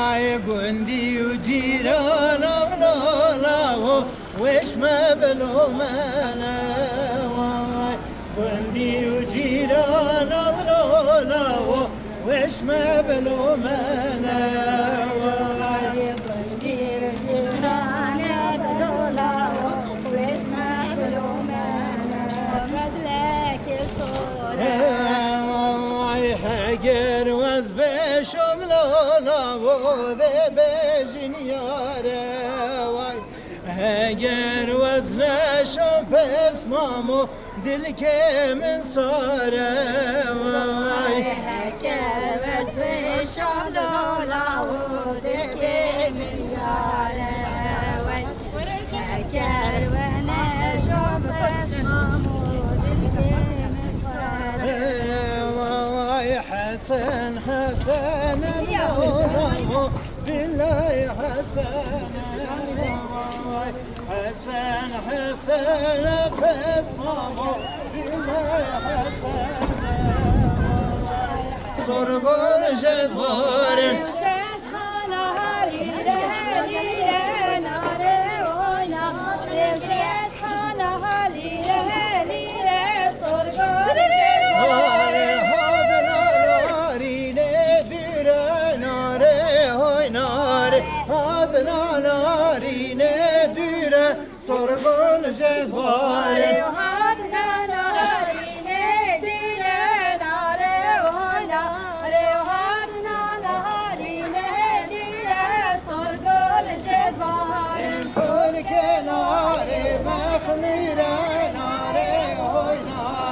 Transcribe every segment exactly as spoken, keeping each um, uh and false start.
Ay gundî û cîrana bilolawo, weş me bilomene. Ay gundî û cîrana bilolawo, weş me bilomene. Ay gundî û cîrana bilolawo, weş me bilomene. Medlekê sore. Ay heger wez beşom lola wo de bejin yare. Ay heger wez neşom pes mamo, dilkê min sare. Ay heger wez beşom lola wo dilkê min yare. Ay Eger we nejo bes Mahmûdin kêm xwe. Vay Hesen, Hesen, Mevlamo, billahi Hesen, vay Hesen, Hesen, bes Mahmû, billahi Hesen, vay Sorgor jedwarin. Xana halîre, halîre, nare oyna. Rêşeş xana halîre, halîre, sorgo. Nare ha bina narîne dûre, nare hoy nare ha bina narîne dûre. Sorgon ji dwarê. Arê û hatina narînê dîre, narê û hana, arê û hatina narînê dîre, sorgon ji dwarê. Em kur kenarê mexmîre, narê hoy narê.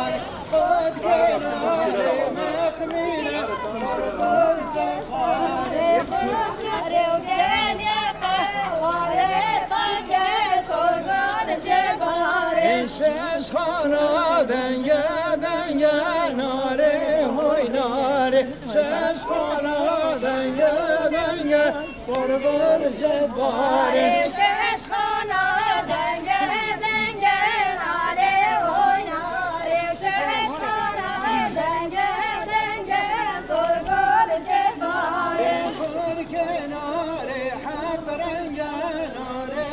Şeş xana denge denge nare hoy nare. Şeş xana denge denge. Sorgor jedwarê. Şeş xana denge denge nare oy nare. Şeş xana denge denge sorgor jedwarê. Kur kenarê het renge nare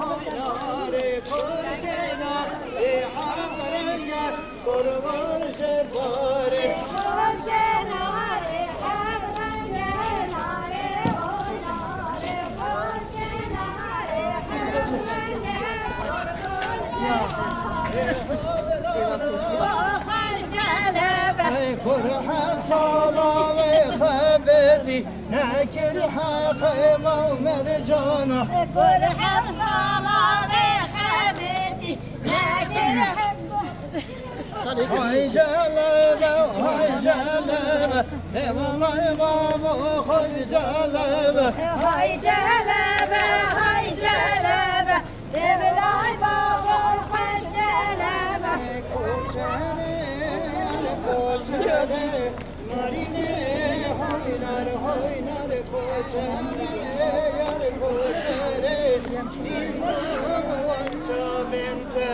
oy nare. Kur kenarê het renge. Ey kur hevsala wê xebitî, nekir heqê me û mercana. Kur hevsala wê xebitî, nekir heqê Hay celebe, hay celebe, ê welay babo, hay celebe. Hay celebe, hay celebe, ê welay babo, hay celebe. Koçere, koçere, narine, hoynar, hoynar, koçere, yar koçere, imam çavente.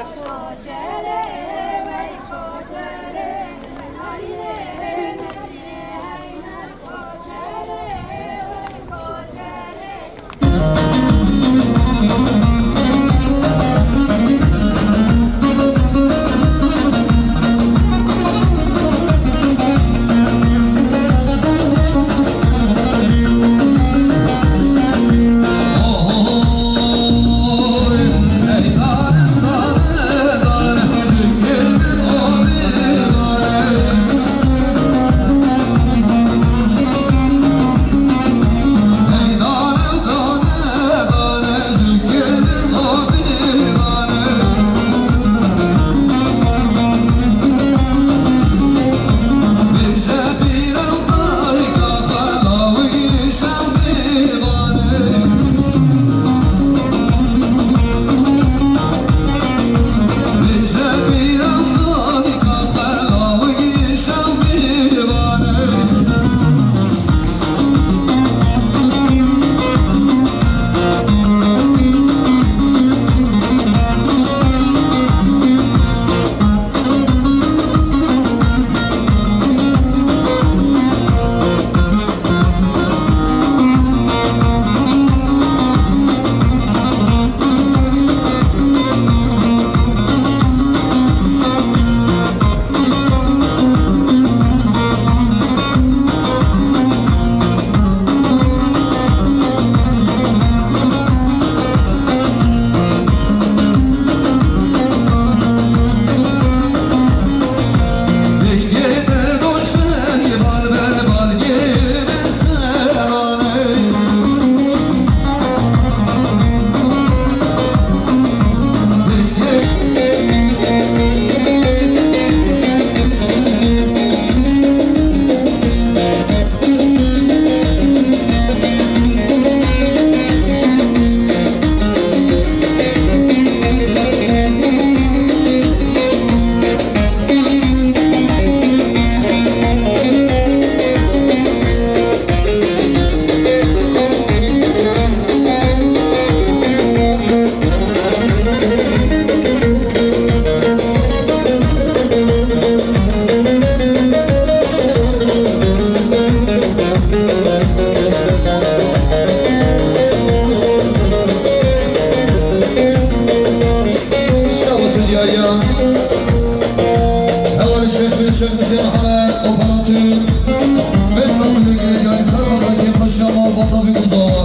Vê sabirê gerek ay ser bata kê xweşa mal bata bî uzawa.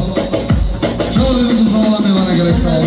Çavê bî uzawa mêvana gerek sağ ol.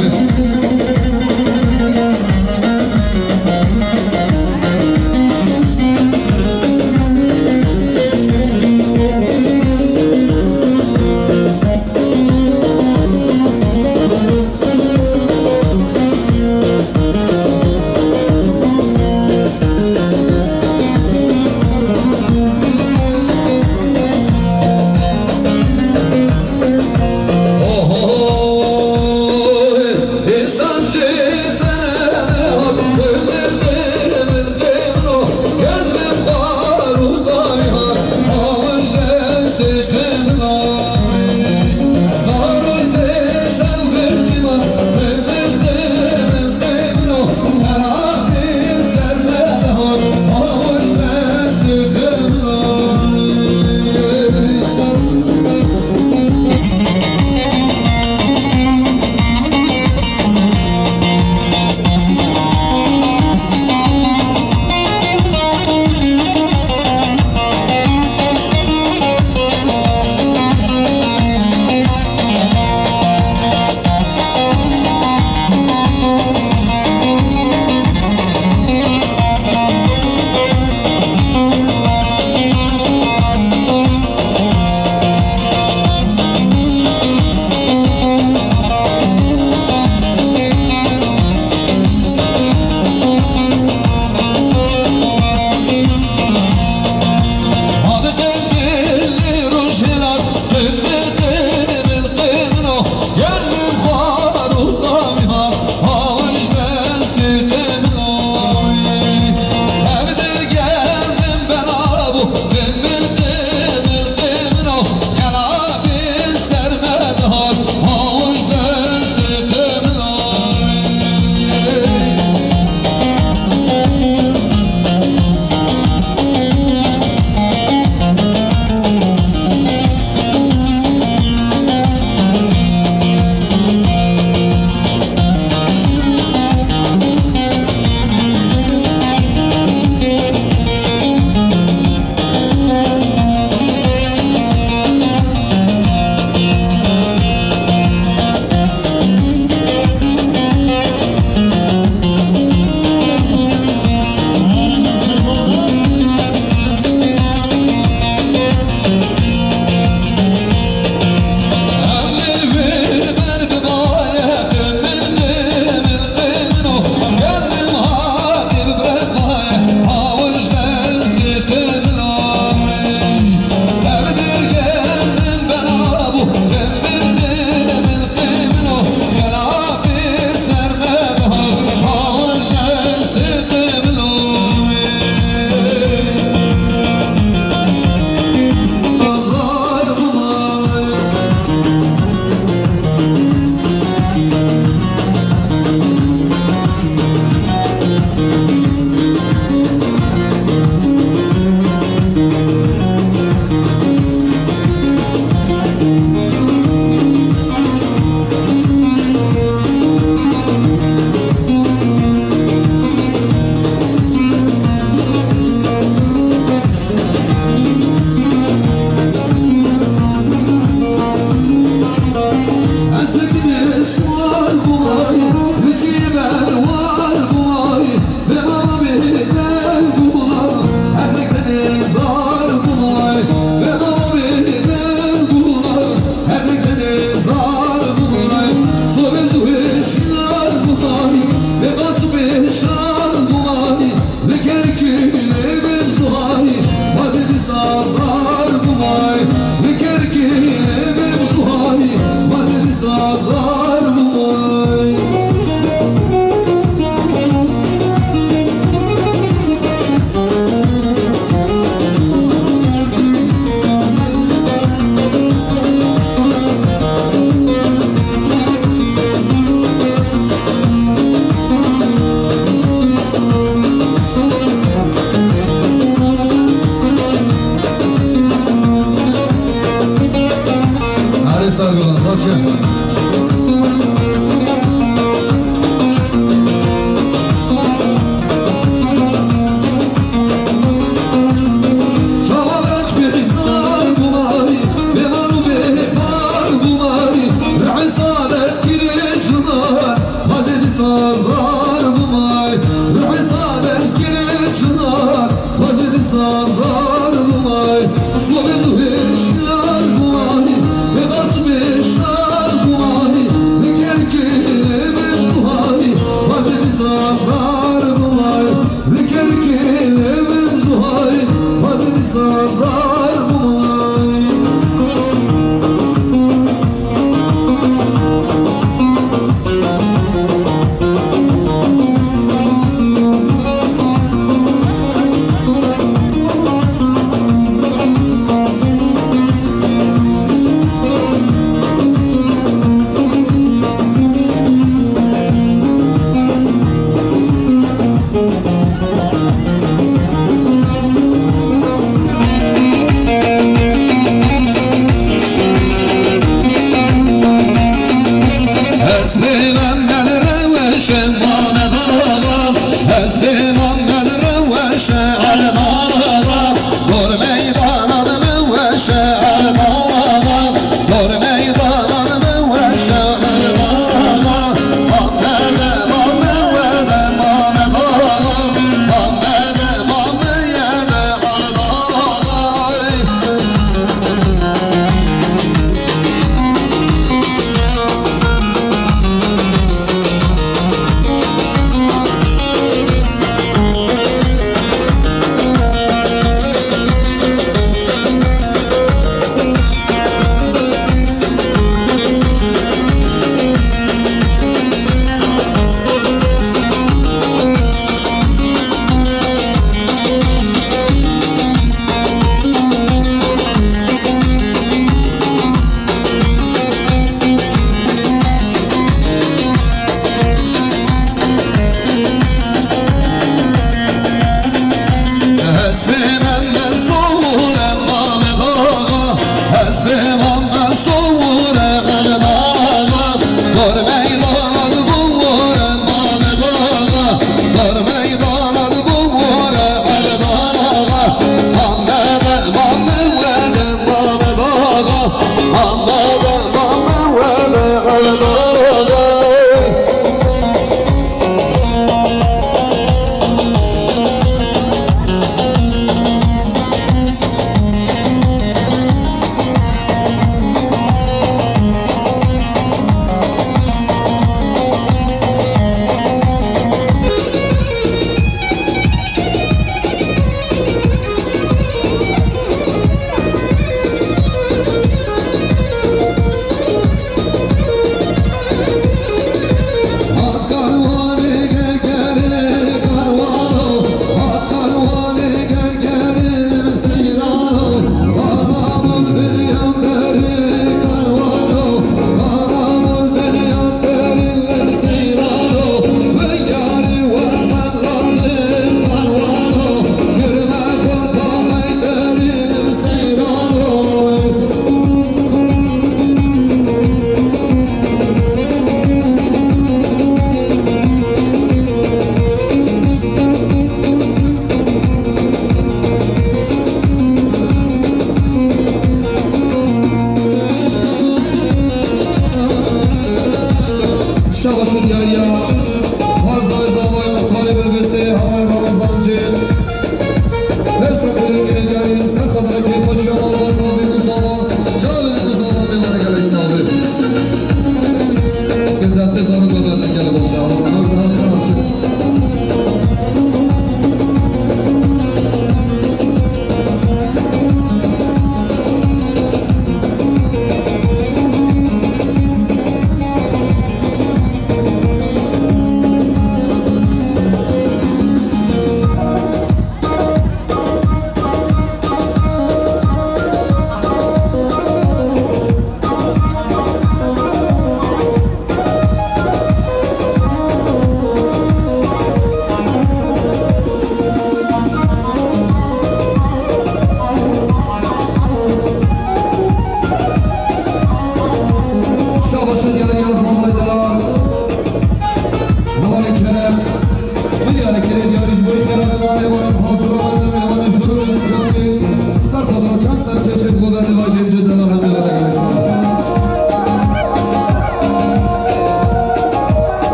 Erê sar gulan, baş e. Çawa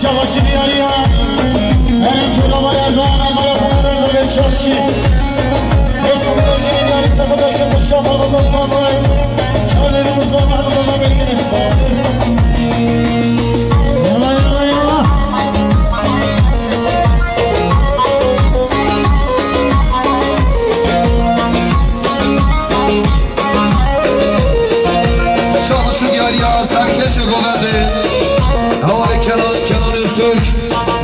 Şabaşi diyariya, her türlü var Erdoğan, Erdoğan, Erdoğan, Erdoğan, Erdoğan, Erdoğan, Erdoğan, Erdoğan, Erdoğan, Erdoğan, Erdoğan, Erdoğan, Hevalê Kenan, Kenan Öztürk,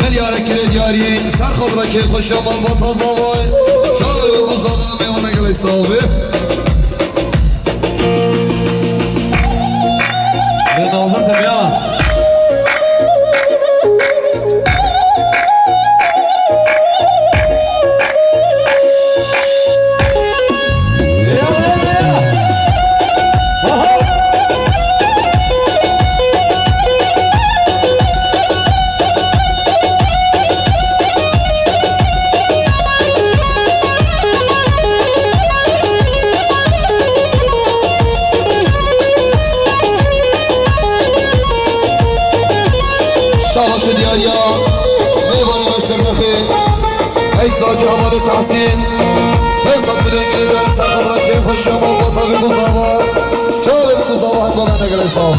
milyarê kirê diyarî, ser xwe bi rekê xweşiya malbata zavayê, çavê bi ku zava mêvana gelê sawê. Ve Nazan Temiyana. Şabaş û diyariya mêvanê me Şirnexê. Ey Zacî hevalê Tehsîn, pênc sed milyon girêdar ser xwe dira kêf xweşiya malbata vê ku zava, çavê vê ku zava hemba me negire sağ.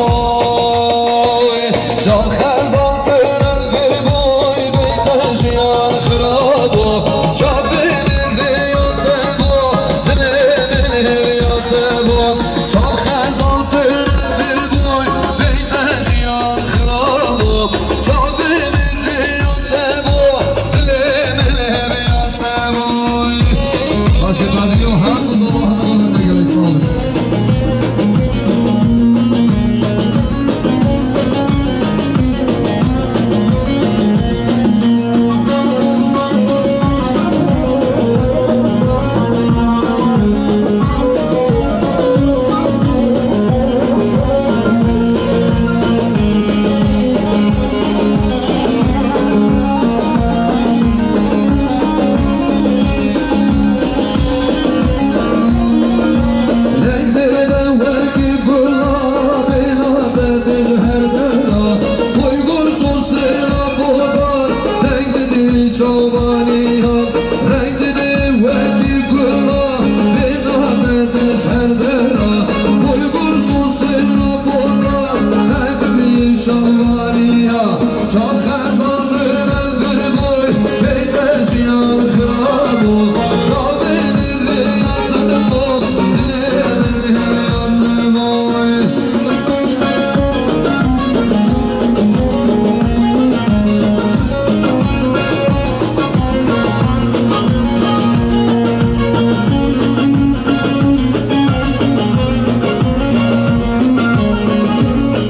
Ohoy, çav xezan teren vir boy, beyte jiyan xirabo, çav bê min rêya te bo, dilê min hêviya te bo. Çav xezan teren vir boy, beyte jiyan xirabo, çav bê min rêya te bo, dilê min hêviya te bo. Başka tadili yok ha? O zaman hakkında ne gerek sağlık. Reng dide wekî gula, bêna te dij her dera. Boy gul sosê raboda, reng didî çawaniya. Reng didî wekî gula, bêna te dij her dera. Boy gul sosê raboda, reng didî çawaniya. Çav xezan vir vir boy, beyte jiyan xirabo. Çavê min rêya te bo, dilê min hêviya te boy.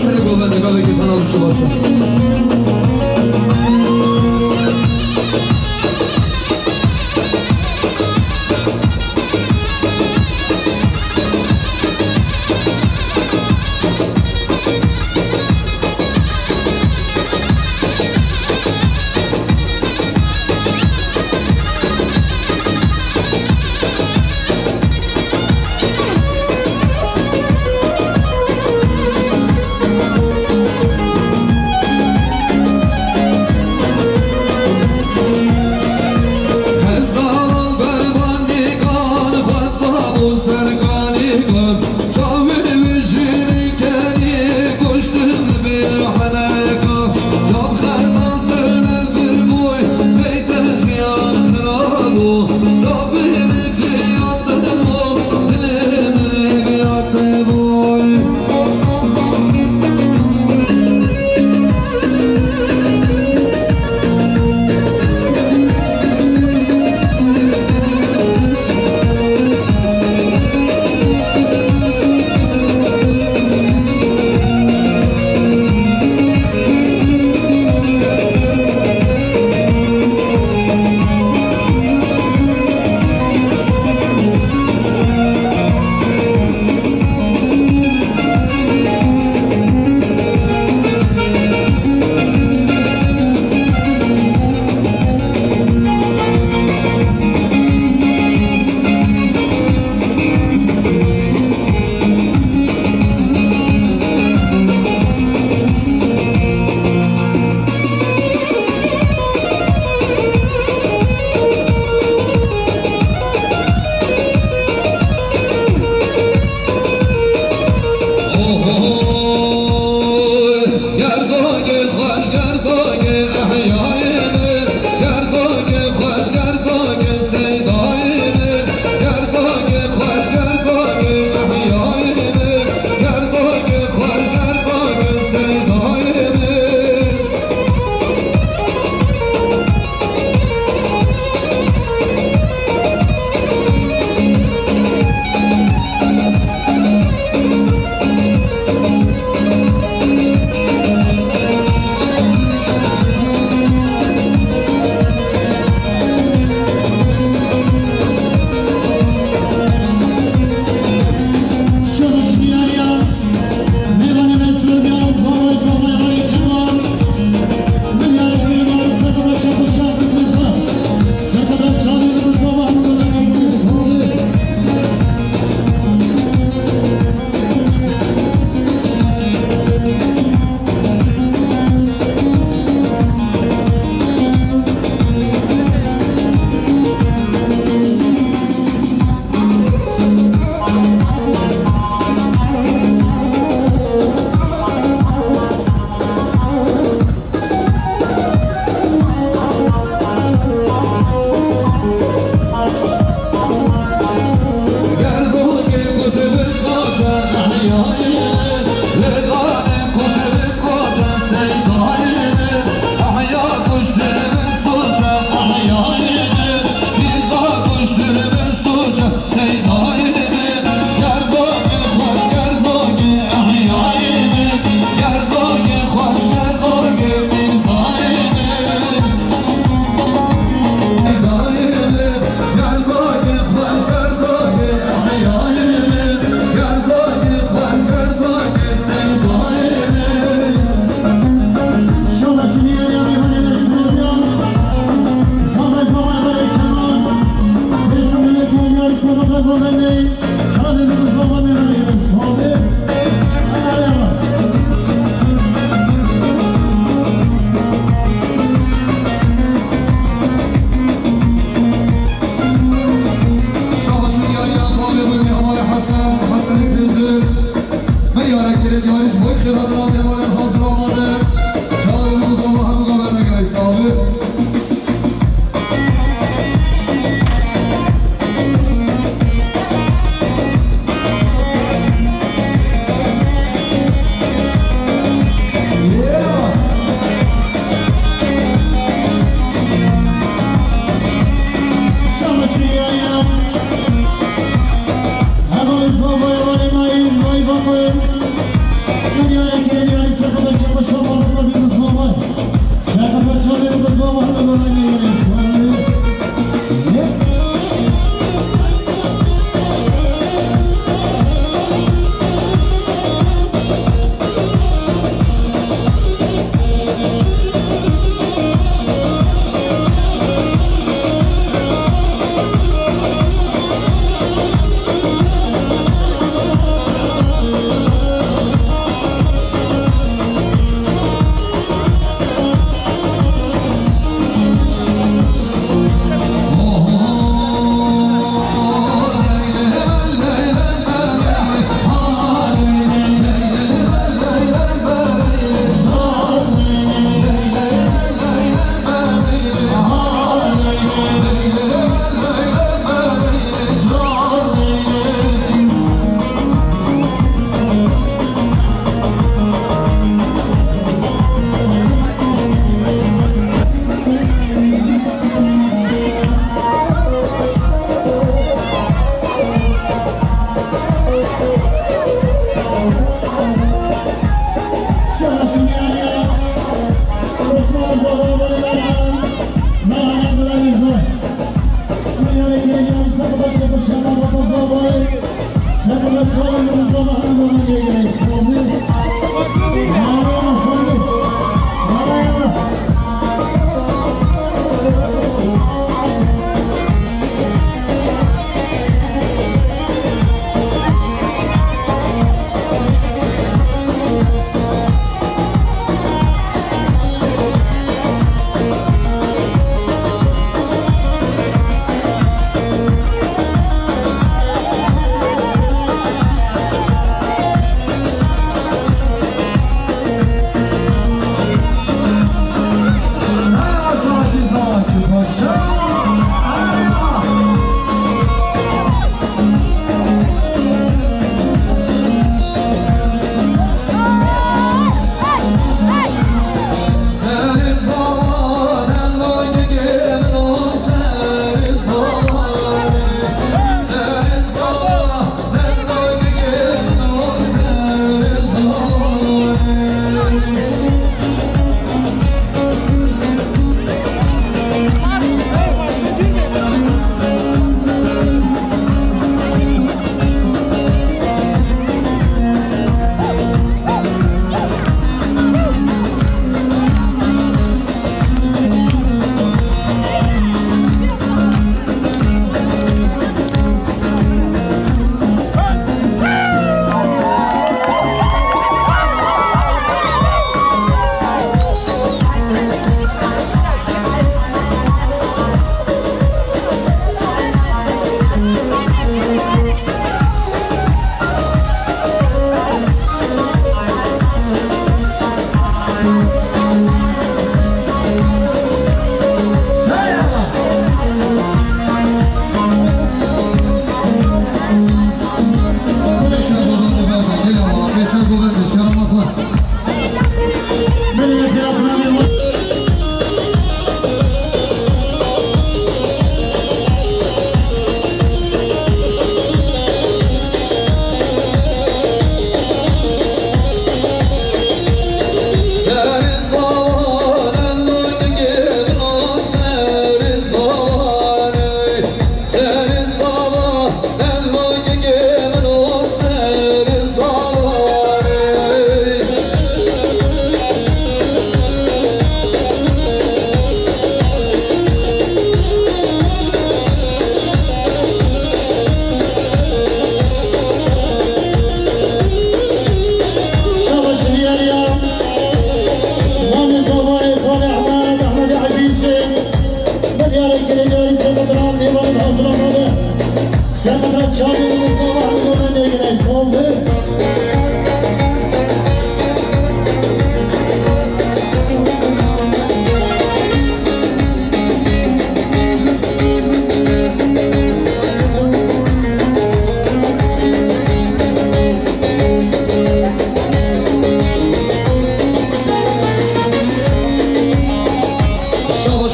Ser govendê gavekî tena bişo başa. Hazır olmadı. Çağırın, bu zaman bu kadar da gerek sağlığı.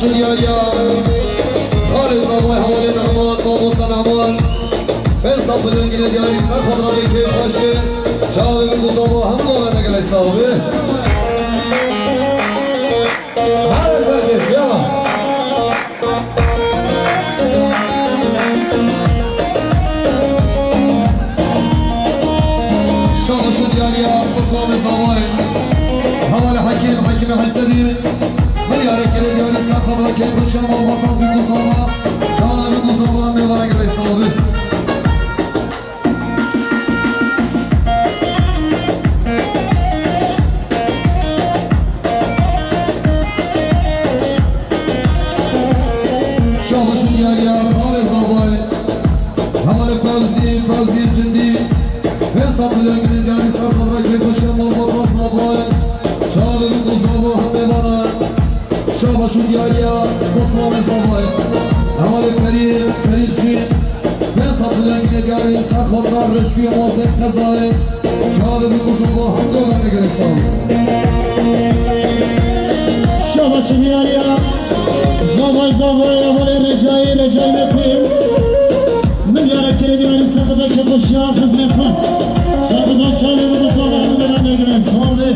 Diyariya Xalê Zavay hevalê Nehman, mamosta Nehman. Pênc sed milyon gine diyarî ser xwe direvê kêfxweşê. Çavê min ku zava hemû ve gelek sax be. Hale serkêş, ya. Şabaşo diyariya Osmanê Zavay. Hevalê Hekîm, Hekîmê Hesedî. Milyarek gelê diyarî ser xwe direvê kêfxweşê malbata bî ku zava. Çavê bî ku zava mêvara gelek sax be. Şabaşo diyariya Xalê Zavay. Hevalê Fevzî, Fevzî Cindî. Pênc sed milyon gine diyarî ser xwe direvê kêfxweşê malbata Zavay. Çavê bî ku zava hemê vana. Şabaşo diyariya Osmanê Zavay. Hevalê Ferîd, Ferîd Şîn. Pênc sed milyon gine diyarî ser xwe direvê Reşbî Mazlê Qezayê. Çavê bî ku zava hemû ve gelek sax be. Şabaşo diyariya Zavay, Zavay, hevalê Recayî, Recayî Metin. Milyarek gelê diyarî ser xwe direvê kêfxweşiya xizmê xwe. Ser xwe direvê çavê bî ku zava hemû ve gelek sax be.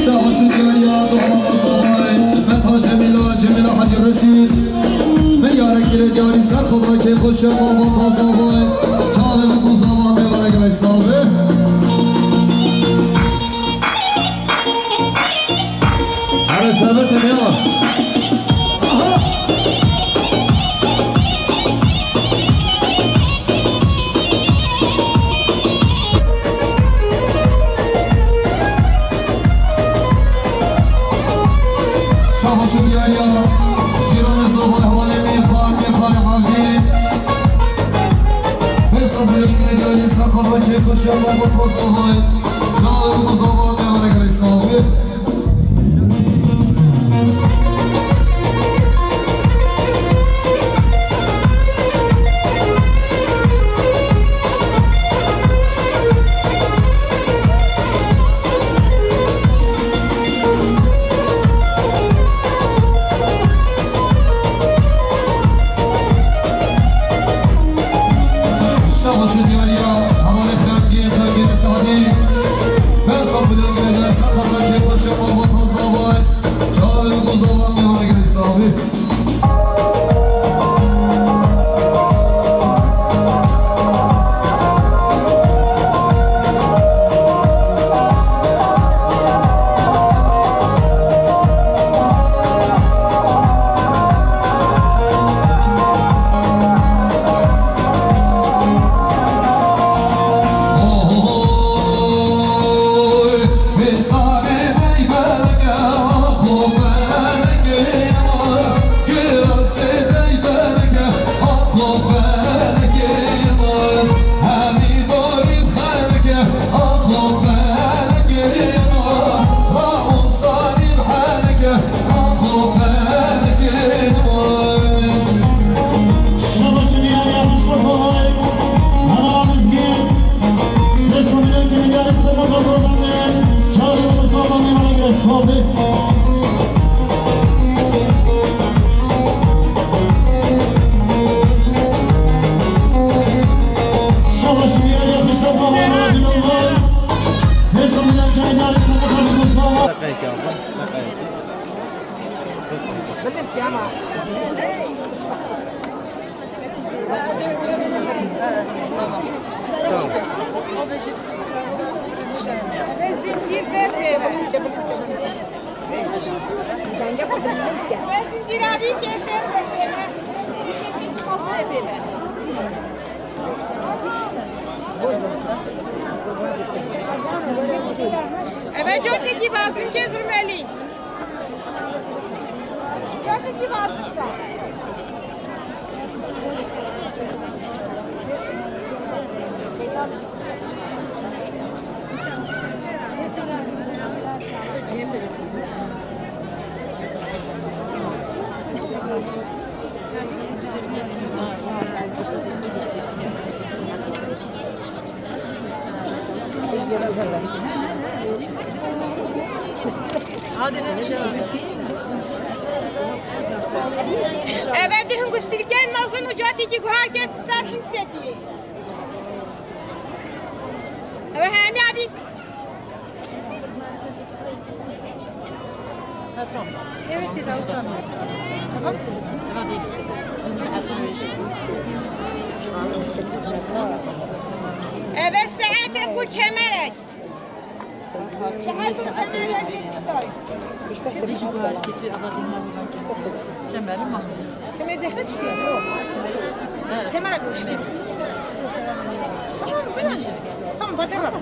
Şabaşo diyariya Doxmana Zavay, Meta Cemîla, Cemîla Hecî Reşîd. Milyarek gelê diyarî ser xwe direvê kêfxweşê malbata Zavay. Çavê bî ku zava mêvara gelek sax be. Here sebet e ya. Aha! Şabaşo diyariya cîranê Zavay, hevalê Mîxan, Mîxanê Evî. Pênc sed milyon gine diyarî ser xwe direvê kêfxweşê malbata Zavay. Çavê bî ku zava mêvara gelek sax be. Şabaşo diyariya hevalê Xemgîn, Xemgînê Sadî. Pênc sed milyon gine diyarî ser xwe direvê kêfxweşê malbata Zavay. Çavê bî ku zava mêvara gelek sax be. Zincîr zêr pê ve. Zincîr abî kê zêr pê ve. Eve cokekî bazin kê durmelî. Eve di hingustirkên mezin û catekî guherkê ser hîmsetî. Eve hemî adît. Ha, tamam. Evet, tamam. Tamam. Eve saete ku kemerek. Çi hal bu kemerek işte? Çi dijî guherkê tu ava dîna. Kemerê ma. Kemerê dexne piştî. Kemerê piştî. Tamam, bana. Tamam, bana.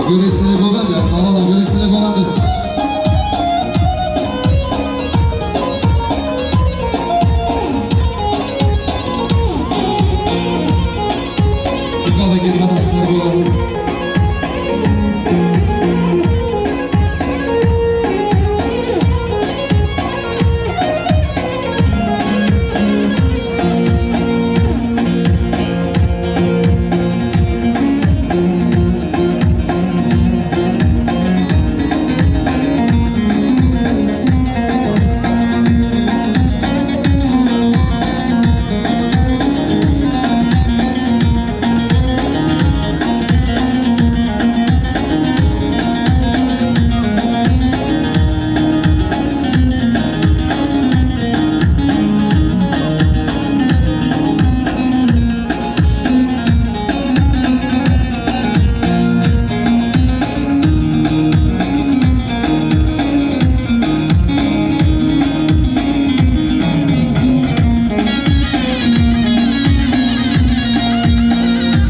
Gurê Silêbovend e, xalana Gurê Silêbovend e. Gavekê xwe da Silêbovend.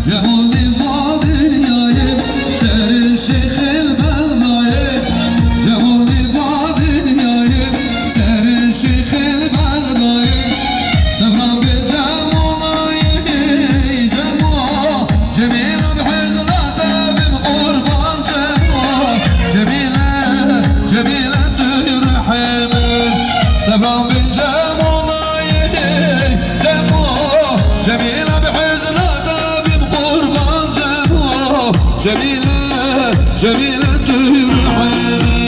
Cemalê va dinyayê, serê Şêxê li Bexdayê. Cemalê va dinyayê, serê Şêxê li Bexdayê. Sebran bê Cemo nayê, Cemo. Cemîle bi hizna te bim qurban Cemo. Cemîle, Cemîle tu rehê min. Sebran bê Cemo nayê, Cemo. Cemîle bi hizna te bim qurban Cemo. Cemîle, Cemîle tu rehê min.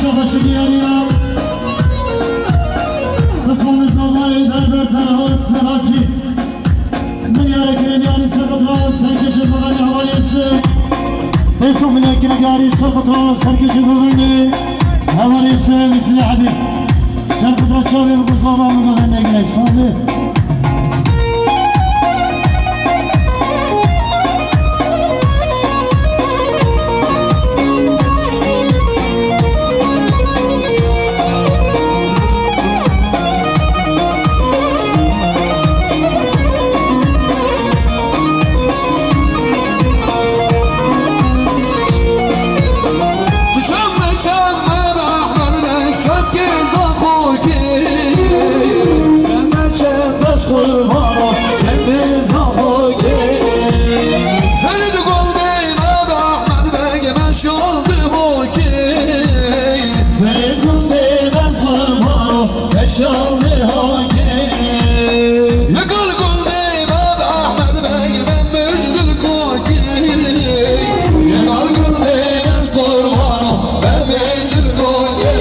Şabaşi diyariya. Qismê zavayê berber Ferhat Ferhatçî. Milyarê kirêdiyarî serqitra serkêşê bivendê hevaliyê se. Pêso milyarê kirêdiyarî serqitra serkêşê bivendê hevaliyê se Vîsîlê Hebîb. Serqitra çavê bi guzava min bivendê girek savê. Şal dê hakê. Ye gul gul dê me bi Ehmed Beg, me mij dil kokê. Ye gul gul dê me ez qurban, me mij dil kokê.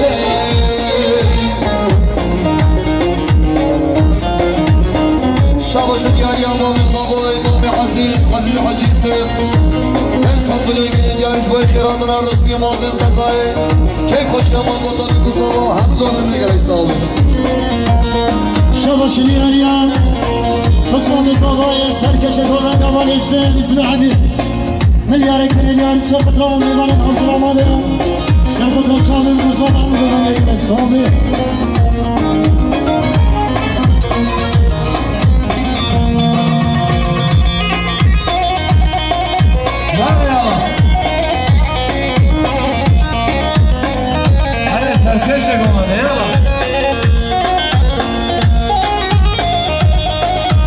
Şabaşin diyariya Mamê Zagoy, Mamê Ezîz, Ezîz Hecî Yusuf. Pênc sed milyon gelê diyar ji bo xêratina resmî mazên qezayê. Keyf xweş ya malbata bi guzava hemû gavên de gelek sağ olun. Şabaşi diyariya Xisma Mustafayê serkeşê govenda valê se Vîsîlê Hebîb. Milyarê kirêdiyarî serqitra û mêvanên hazir amade. Serqitra çavên guzava hemû gavên de gelek sağ olun.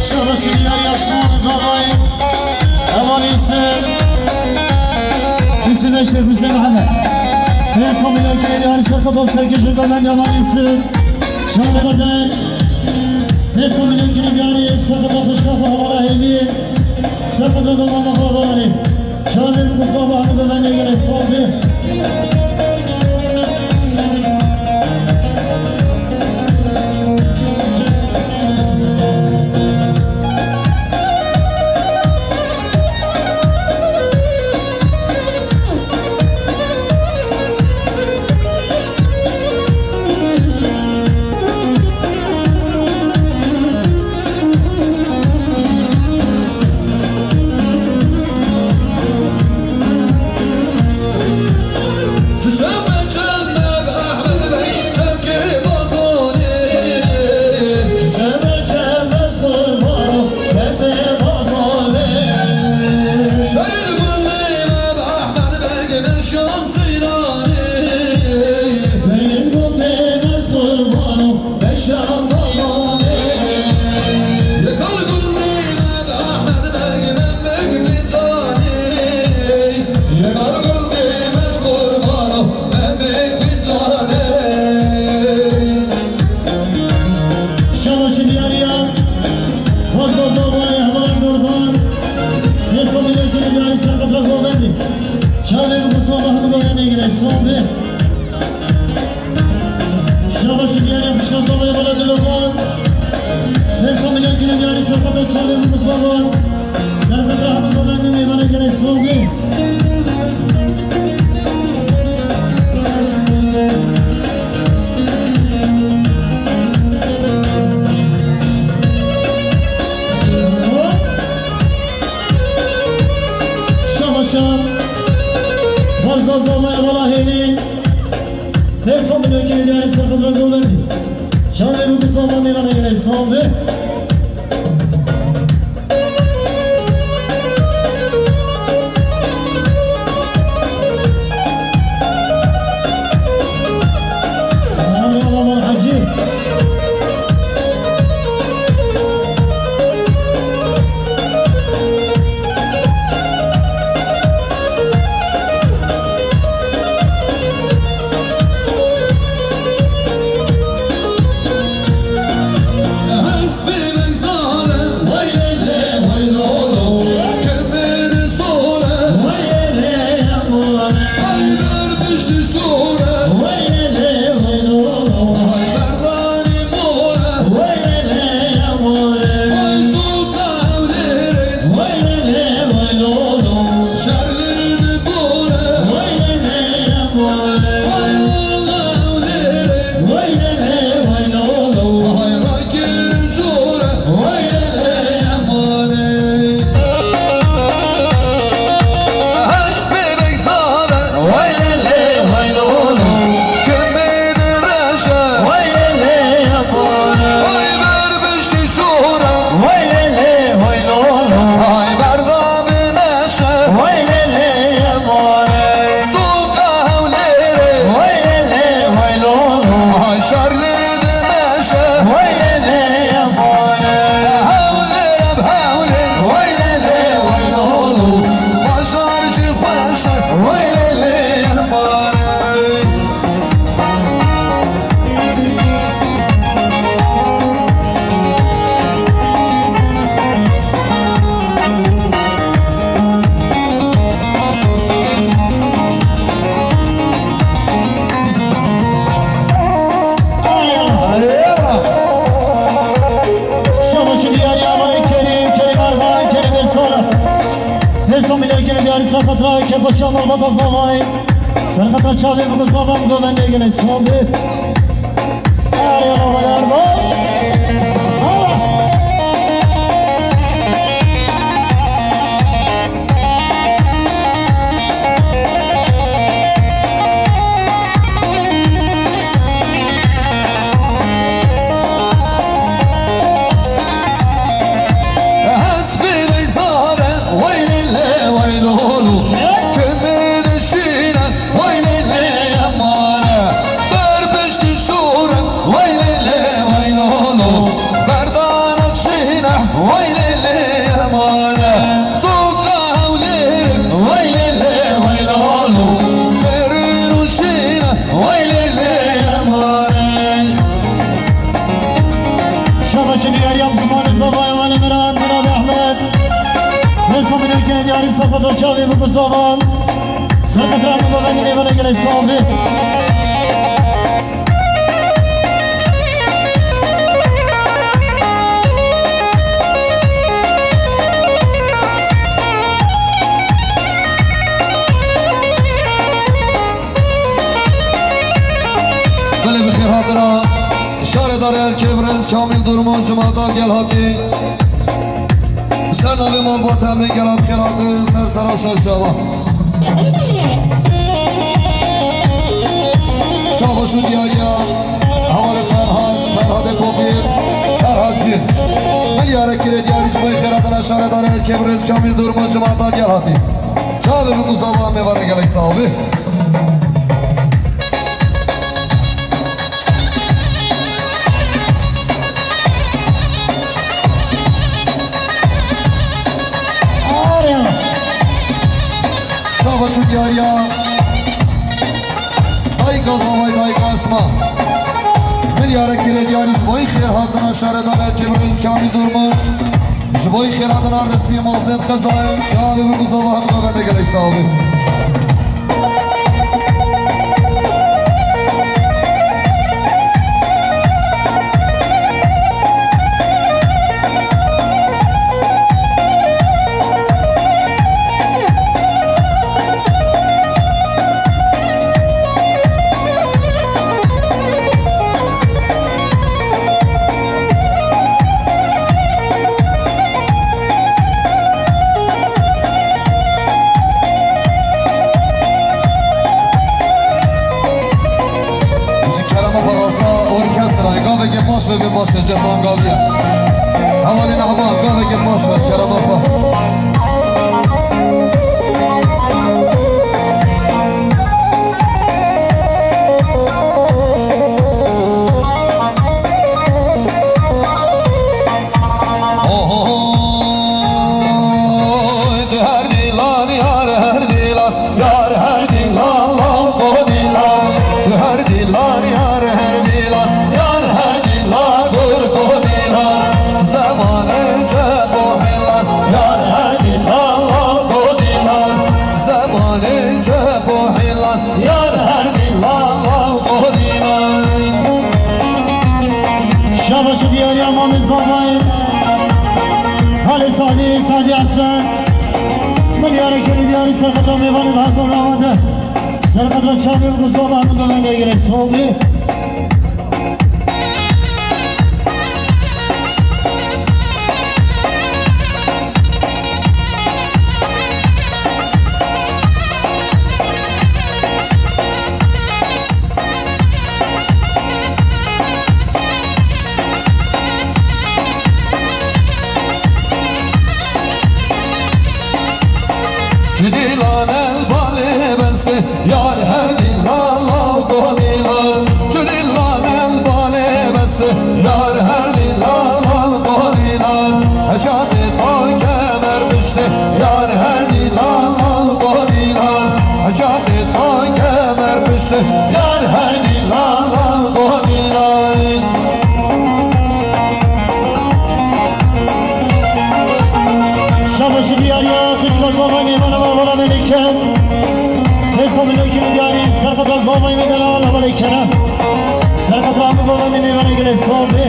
Şabaşi diyariya Osman Rıza Bey. Hevalî se. Hüsnü Beşir, Hüsnü Mehmet. Pênc sed milyon kirêdiyarî serqitra serkêşê govenda hevalî se. Şabaşi Pênc sed milyon kirêdiyarî serqitra xwişka xwe hevala hêvî. Serqitra domana xwe hevala hêvî. Çavê bi Mustafa Hamid û venê gelek sağ be. Şabaşi diyariya. Xwarza zavayê hevalên Nurdan. Pênc sed milyon kirêdiyarî serqitra govendê. Çavê bi Mustafa hemû govendê gelek sağ be. Şabaşi diyariya xwişka zavayê hevala Dilovan. Pênc sed milyon kirêdiyarî serqitra çavê bi Mustafa. Serqitra hemû govendê mêvanê gelek sağ be. Şabaşa. Xwarza zavayê hevala Hêlî. Pênc sed milyon kirêdiyarî serqitra govendê. Çavê bi Mustafa mêvanê gelek sağ be. Vay lê lê mare. Şabaşı diyar ya, bana Kerim, Kerim Arba, Kerim Esora. Teso milyon Kerim diyarî Serqetra, Kepaşa Malbata Zavay. Serqetra çavê biguzava govendê gelek sabi. Arya Arba. Hesbî reyzare, weylê lê weylolo. Kimî dişîne, weylê lê mare. Ber piştî şûre, weylê lê weylolo. Berdana şîne, weylê lê mare. Soka hewlêr, weylê lê weylolo. Berin û şîne, weylê lê mare. Şabaşi diyar ya zimanê zavayê wele Miran, Miran Ahmet. Nesa minê ke diyarî Serqetra çavê biku zavan. Serqetra min bavê nîvana gelek sabi. Belê bi xêr hatina şaredarê Erkê Birêz Kamîl Durmuş, Cumada Gelhatî. Bi ser navê Malbata em ê gela bi xêr hatin, ser sera ser çava. Şabaş û diyariya hevalê Ferhat, Ferhatê Tofîq, Ferhat Cîn. Milyarek kirê diyarî ji bo xêr hatina şaredarê Erkê Birêz Kamîl Durmuş, Cumada Gelhatî. Çavê biku zava, mêvanê gelek sax bî. Şabaş û diyariya dayika zavay, dayika Esma. Milyarek kirê diyarî ji bo xêr hatina şaredarê Erkê Birêz Kamîl Durmuş. Ji bo xêr hatina resmî mazdên qezayê, çavê biku zava, hemû bende gelek sax bî. Ji kerema xwe rasta orkestrayê gaveke baş vebe, baş e, cezan gaviye. Hevalên Ehma, gaveke baş be, ji kerema xwe. Oy, her dilan, yar her dilan, yar her dilan, law ko dilan. Her dilan, yar her dilan, yar her dilan, gur ko dilan. Zemanê cep û hêlan, yar her dilan, law ko dilan. Zemanê cep û hêlan, yar her dilan, law ko dilan. Şabaş û diyariya Mamê Zavayê. Halê Sadî, Sadî Hesen. Milyarê kerî diyarî Serqetra mêvanê hazir rawade. Serqetra çavê û guzava hemû gavendê gelek sax bî. Çi dilan el balê beste, yar her dilan law ko dilan. Çi dilan el balê beste, yar her dilan law ko dilan. Heşatê ta kemer piştê, yar her dilan law ko dilan. Hêsa milyonkî diyarî, serqeta zavayê me delal, hevalê Kerem. Serqeta min govendê mêvanê gelê sal bê.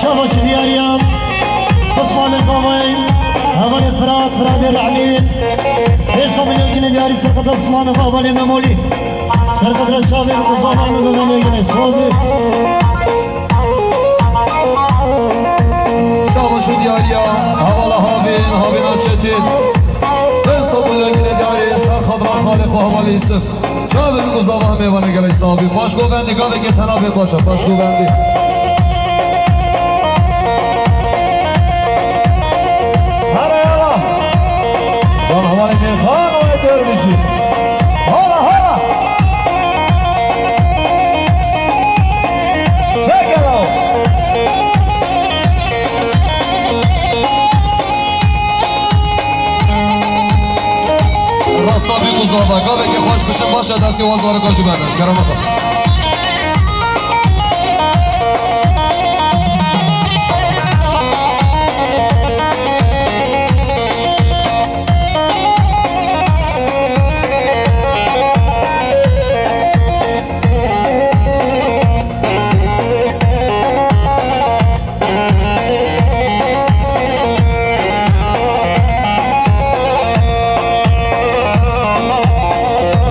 Şabaş diyariya, Osmanê zavayê, hevalê Firat, Firatê Rehmî. Hêsa milyonkî diyarî, serqeta Osmanê, hevalê Memolî. Serqet re çavê bi quzava min bimîne gelê sal bê. Şabaş û diyariya hevala Havên, Havêna Çetin. Hêsa milyonkî diyarî, ser xatira xalê xwe hevalê Yusuf. Çavê bi quzava mêvanê gelê sal bê. Paşgovendî, gavekê tena bê paşa, paşgovendî. Hara yala. Van hevalê mêxan û eter bijî. Hala, hala. Çek yala. Rasta bî quzava, gavekê xweş bişin, baş e, destê wan zarika jî berdin, ji kerema xwe.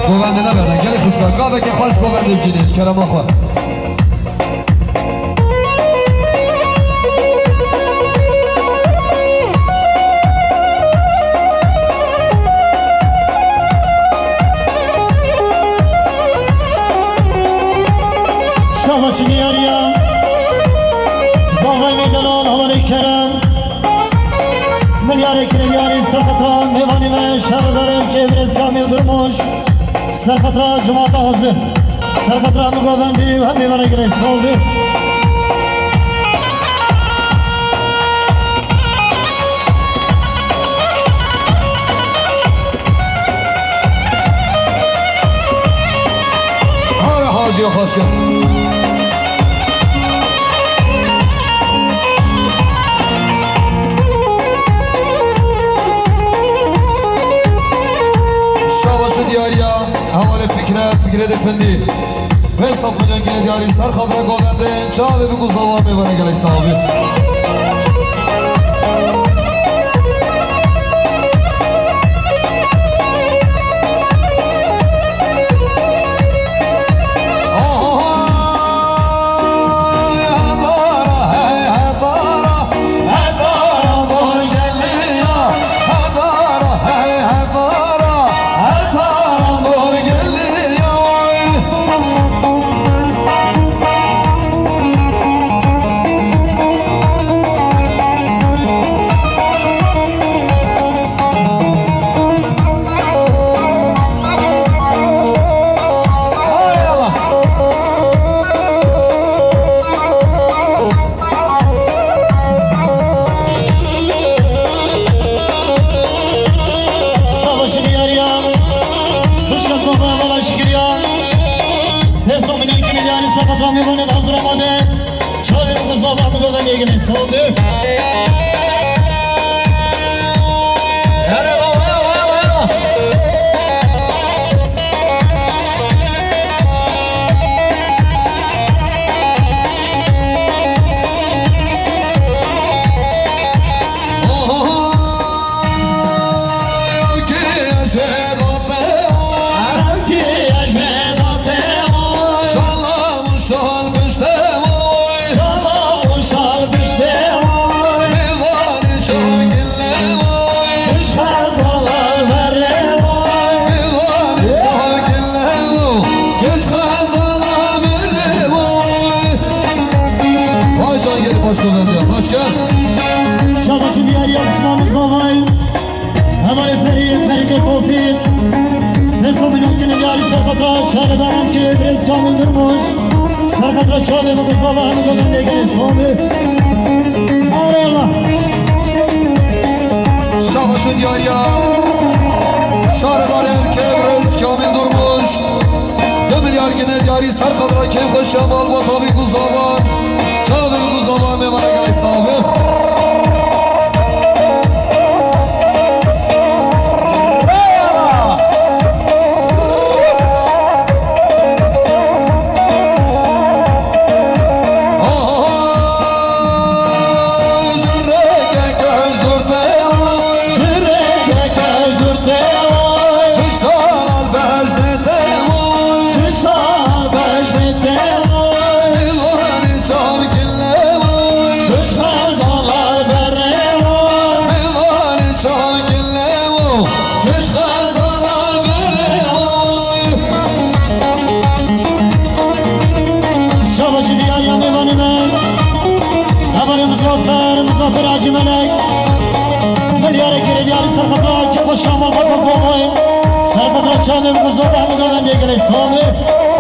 Govendê neberdin, gelê xwişka, gavekê xweş govendê bigînê, ji kerema xwe. Şabaş diyariya, zavayê me delal, hevalê Kerem. Milyarê kirê diyarî, serqeta mêvanê me, şaredarê ülkê, birêz Kamîl Durmuş. Serqeta cemaata hazir. Serqeta min govendî û hemî vana girê. Sağ ol. Hara Hacî xweş kir. Şabaş û diyariya hevalê Fikret, Fikret Efendî. Pênc sed milyon gine diyarî ser xatira govendên çavê bi quzava mêvanê gelek sağ bî. Şabaşi diyariya, xişka zava vala şikiriya. Pêso milyon kî milyarî seqet ra mêvanê hazir amade. Çavê min ku zava min govendê gine sewbi. Vay can gelip hoş geldin. Hoş gel. Şabaşi diyariya Osmanê zavayê. Hevalê serî, serîkê Tofîq. Pêso milyon kî milyarî serqet ra şaredarê ülkê, birêz Kamîl Durmuş. Serqet ra çavê min ku zava hemû govendê gelê sewbi. Arê Allah. Şabaşi diyariya şaredarê ülkê, birêz Kamîl Durmuş. Du milyar Ergine diyarî ser xatira kêf xweşiya malbata wî Guzavan. Çavê Guzavan mêvana gelek sax be. Şabaşî diyariya mêvanê me. Hevalê Muzaffer, Muzaffer Hacî Melek. Milyarê kirê diyarî serxeta Kefa Şamal Bata Zavoy. Serxeta Şamê Muzaffer Hemîda Vendê gelek sax be.